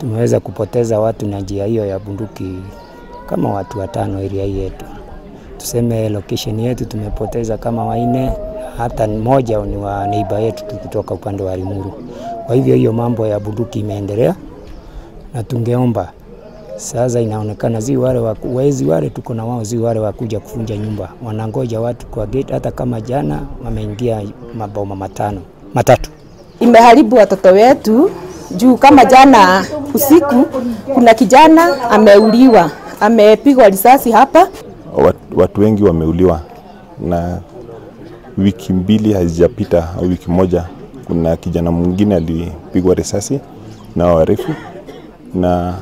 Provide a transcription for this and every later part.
Tumeweza kupoteza watu na njia hiyo ya bunduki kama watu watano area yetu. Tuseme location yetu tumepoteza kama wanne, hata mmoja ni wa neighbor yetu kutoka upande wa Limuru. Kwa hivyo hiyo mambo ya bunduki imeendelea na tungeomba sasa, inaonekana zi wale wezi wale tuko na wao, zi wale wakuja kufunja nyumba, wanangoja watu kwa gate. Hata kama jana wameingia maboma matatu. Imeharibu watoto wetu juu kama jana usiku kuna kijana ameuliwa, amepigwa risasi hapa. Watu wengi wameuliwa na wiki mbili hazijapita au wiki moja, kuna kijana mwingine alipigwa risasi na warefu, na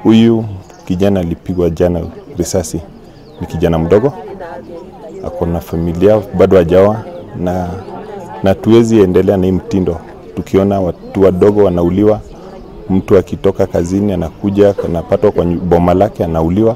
huyu kijana alipigwa jana risasi. Ni kijana mdogo, ako na familia bado hajaoa, na tuwezi endelea na hii mtindo tukiona watu wadogo wanauliwa. Mtu akitoka kazini anakuja anapatwa kwa boma lake anauliwa.